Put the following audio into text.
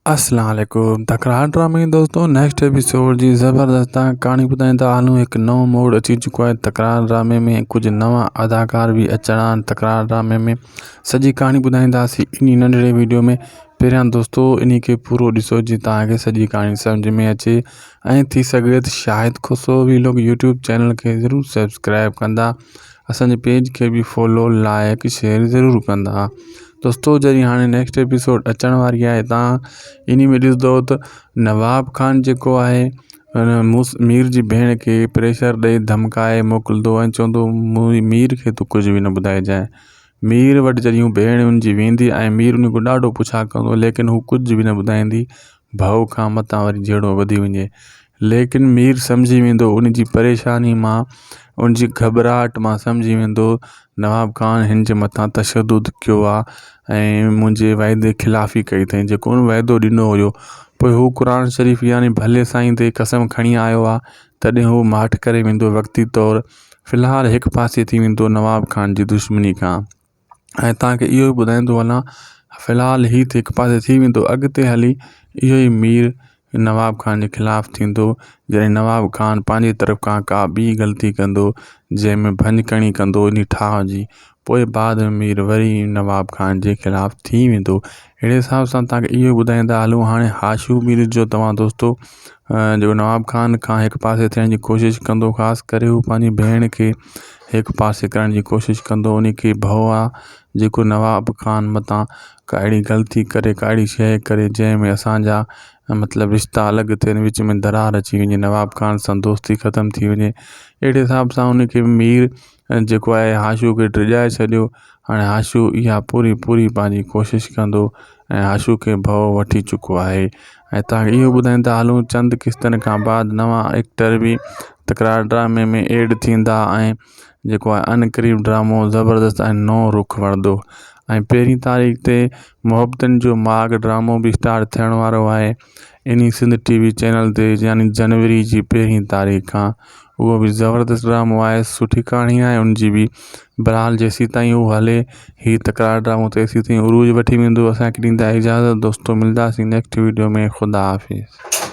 اسلام عليڪم تڪرار ڊرامي دوستو نيڪسٽ ايپيسوڊ جي زبردست تان ڪهاڻي ٻڌائيندا هلون هڪ نئون موڙ اچي چڪو آهي تڪرار ڊرامي ۾ ڪجهه نوان اداڪار به اچڻا آهن تڪرار ڊرامي ۾ سڄي ڪهاڻي ٻڌائينداسين انهي ننڍڙي ويڊيو ۾ پهريان دوستو انهي کي پورو ڏسو جي توهان کي سڄي ڪهاڻي سمجھ ۾ اچي ۽ ٿي سگهي ته Shahid Khoso vlog YouTube channel کي ضرور سبسڪرائب ڪندا اسان جي پيج کي به فالو لائڪ شيئر ضرور ڪندا دوستو جڏهن هاڻي نيڪسٽ ايپيسوڊ اچڻ واري آهي تان انهي ۾ ڏسندو ته نواب خان جيڪو آهي مير جي ڀيڻ کي پريشر ڏئي ڌمڪائي موڪلندو ۽ چوندو مير کي تون ڪجهه به نه ٻڌائجانء مير وٽ جڏهن ڀيڻ ان جي ويندي ۽ مير ان کان ڏاڍو پڇا ڪندو ليڪن هو ڪجهه به نه ٻڌائيندي ڀؤ کان متان وري جهيڙو وڌي وڃي. ليڪن مير سمجهي ويندو ان جي پريشاني مان ان جي گهٻراهٽ مان سمجهي ويندو نواب خان هن جي مٿان تشدد ڪيو آ ۽ منهنجي وعدي خلافي ڪئي اٿئي جيڪو هن وعدو ڏنو هيو پوء هو قرآن شريف يعني ڀلي سائين تي قسم کڻي آيو آ تڏهن هو ماٺ ڪري ويندو وقتي طور في الحال هڪ پاسي ٿي ويندو نواب خان جي دشمني کان. ۽ توهان کي اهو به ٻڌائيندو هلان في الحال هي ته هڪ پاسي ٿي ويندو اڳتي هلي اهو ئي مير نواب خان جي خلاف ٿيندو جڏهن نواب خان پنهنجي طرف کان ڪا ٻي غلطي ڪندو جنهن ۾ ڀڃڪڻي ڪندو انهي ٺاهه جي پوء بعد ۾ مير وري نواب خان جي خلاف ٿي ويندو اهڙي حساب سان توهان کي اهو ٻڌائيندا هلون هاڻي هاشو به ڏسجو توهان دوستو جيڪو نواب خان کان هڪ پاسي ٿيڻ جي ڪوشش ڪندو خاص ڪري هو پنهنجي ڀيڻ کي هڪ پاسي ڪرڻ جي ڪوشش ڪندو ان کي ڀؤ آ جيڪو نواب خان متان ڪا اهڙي غلطي ڪري ڪا اهڙي شيء ڪري جنهن ۾ اسان جا مطلب رشتا الڳ ٿين وچ ۾ درار اچي وڃي نواب خان سان دوستي ختم ٿي وڃي اهڙي حساب سان ان کي مير جيڪو آهي هاشو کي ڊڄائي ڇڏيو هاڻي هاشو اها پوري پوري پنهنجي ڪوشش ڪندو ۽ هاشو کي ڀؤ وٺي چڪو آهي ۽ توهان کي اهو ٻڌائيندا هلون چند قسطن کان بعد نوان ايڪٽر به تڪرار ڊرامي ۾ ايڊ ٿيندا ۽ جيڪو آهي عنقريب ڊرامو زبردست ۽ نئون رخ وٺندو ۽ پهرين تاريخ تي محبتن جو ماڳ ڊرامو به اسٽارٽ ٿيڻ وارو آهي انهي سنڌ ٽي وي چينل تي يعني جنوري جي پهرين تاريخ کان اهو به زبردست ڊرامو آهي سٺي ڪهاڻي آهي ان جي به بهرحال جيسين تائين هو هلي هي تڪرار ڊرامو تيسين تائين عروج وٺي ويندو اسانکي ڏيندا اجازت دوستو ملداسين نيڪسٽ ويڊيو ۾ خدا حافظ.